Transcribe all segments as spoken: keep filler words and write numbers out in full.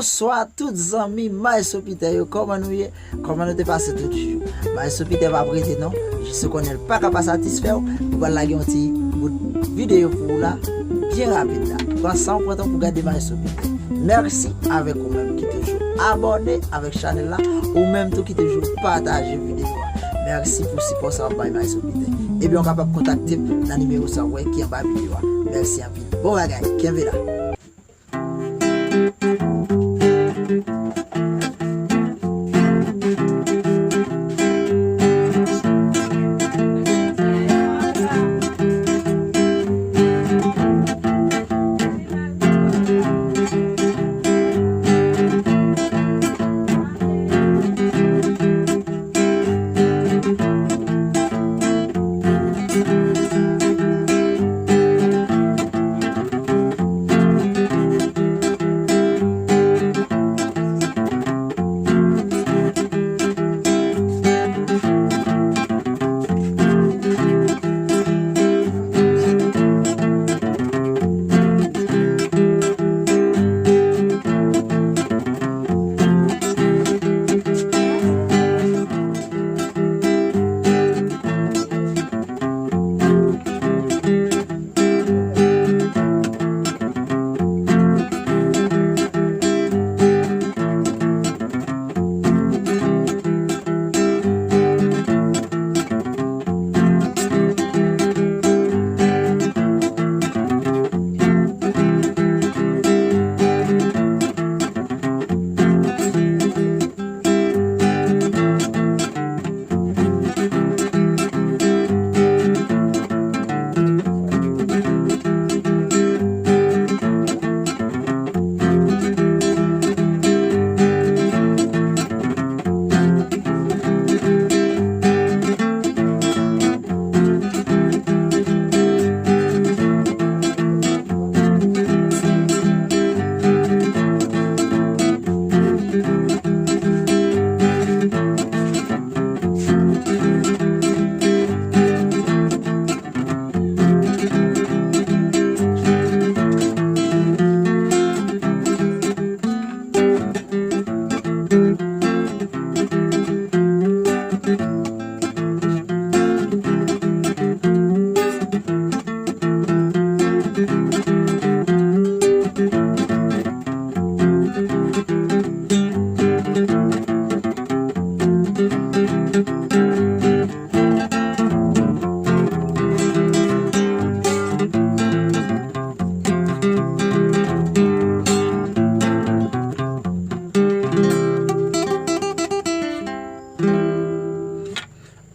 Bonswa tout zanmi Maestro Peter yo, kòman nou ye? Kòman nou te pase tout jou? Maestro Peter p ap rete non, jis ou konnen l pa ka pa satisfè w, nou pral lage yon ti bout videyo pou ou la, byen rapid la. Pran san w, pran tan pou gade Maestro Peter. Mèsi avèk ou menm ki toujou abòne avèk chanèl la, ou menm tou ki toujou pataje videyo a. Mèsi pou sipò sa w ap bay Maestro Peter. Ebyen, w kapab kontakte m nan nimewo sa w wè ki anba videyo a. Mèsi anpil. Bon bagay, kenbe la.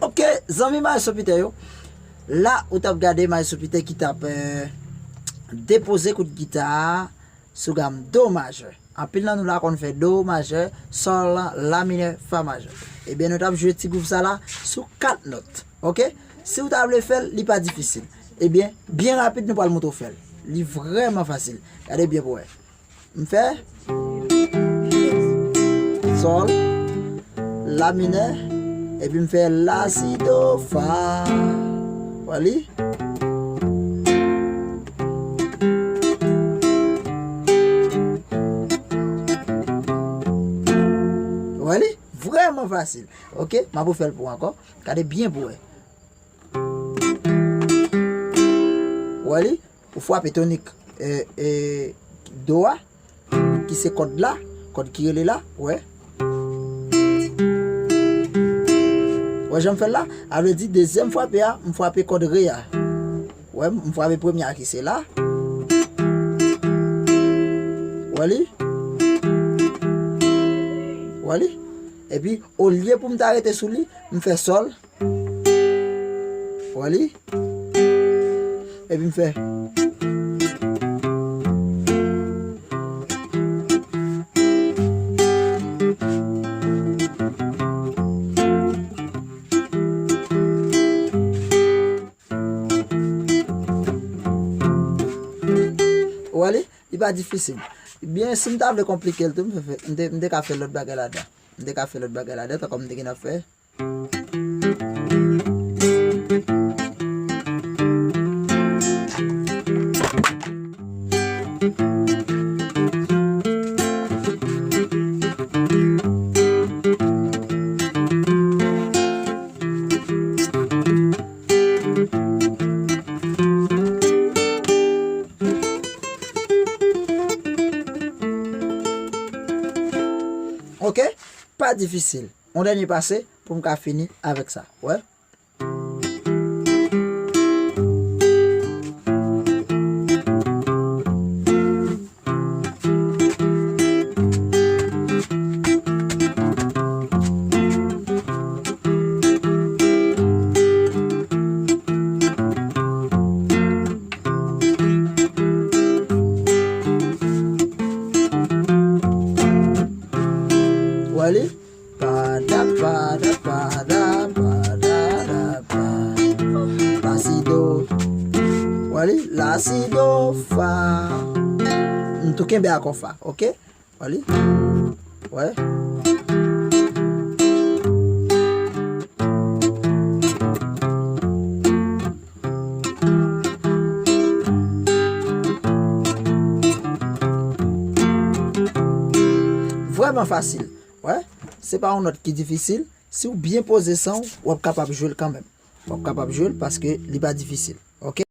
Ok, zanmi Maestro Peter yo. La, ou t ap gade Maestro Peter ki t ap, eh, depoze kout gita a sou gam do majè. Anpil nan nou la konn fè do majè, sòl, la minè, fa majè. Ebyen, nou t ap jwe ti gwouv sa la sou kat nòt. Ok? Si w ta vle fè l, li pa difisil. Ebyen, byen rapid, nou pral montre w fè l. Li vrèman fasil. Gade byen pou wè. M fè sòl, la minè, epi m fè la, si, do, fa. Wè li? Wè li? Vrèman fasil. Ok, m ap refè l pou ankò. Gade byen pou wè. Wè li? Ou frape tonik, e, e, do a, ki se kòd la, kòd ki rele la, wè. Wè jan m fè l la? A vle di, dezyèm frape a, m frape kòd re a. Wè, m frape premye a ki se la. Wè li? Wè li? Epi, olye pou m ta rete sou li, m fè sòl. Wè li? Epi m fè. Wè li? Li pa difisil. Byen, si m ta vle konplike l tou, m fè, fè, m te, m te ka fè lòt bagay ladan. M te ka fè lòt bagay ladan, tankou m te gen ap fè. pa difisil. Yon dènye pase pou m ka fini avèk sa. Wè. Wè li? Pada, pada, pada, pada, da, pa. La, si, do. Wè li? La, si, do, fa. M tou kenbe akò fa, oke? Wè li? Wè. Vrèman fasil. Wè, se pa yon nòt ki difisil. Si w byen poze san w, w ap kapab jwe l kanmenm. W ap kapab jwe l paske li pa difisil. Oke?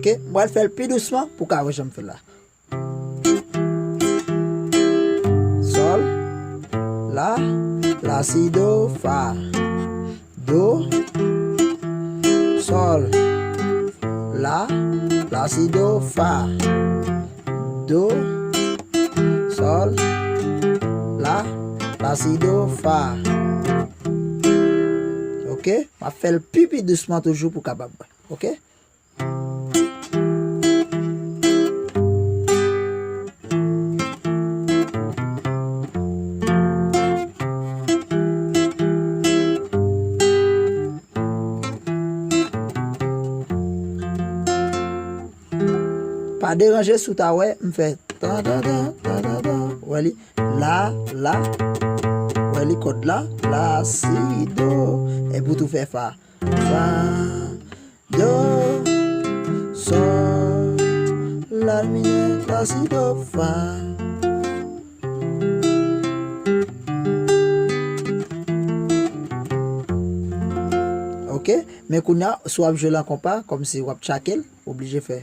Oke, m pral fè l pi dousman pou w ka wè jan m fè l la. Sòl, la, la, si, do, fa. Do, sòl, la, la, si, do, fa. Do, sòl, la, la, si, do, fa. Oke? M ap fè l pi, pi dousman toujou pou w kapab wè. Oke? Pa deranje si w ta wè m fè tan, tan, tan, tan, tan, tan. Wè li? La, la. Wè li kòd la? La, si, do. Epi w tou fè fa. Fa, do, sòl, la minè, la, si, do, fa. Oke? Men kounye a, si w ap jwe l an konpa, kòmsi w ap tchake l, w oblije fè.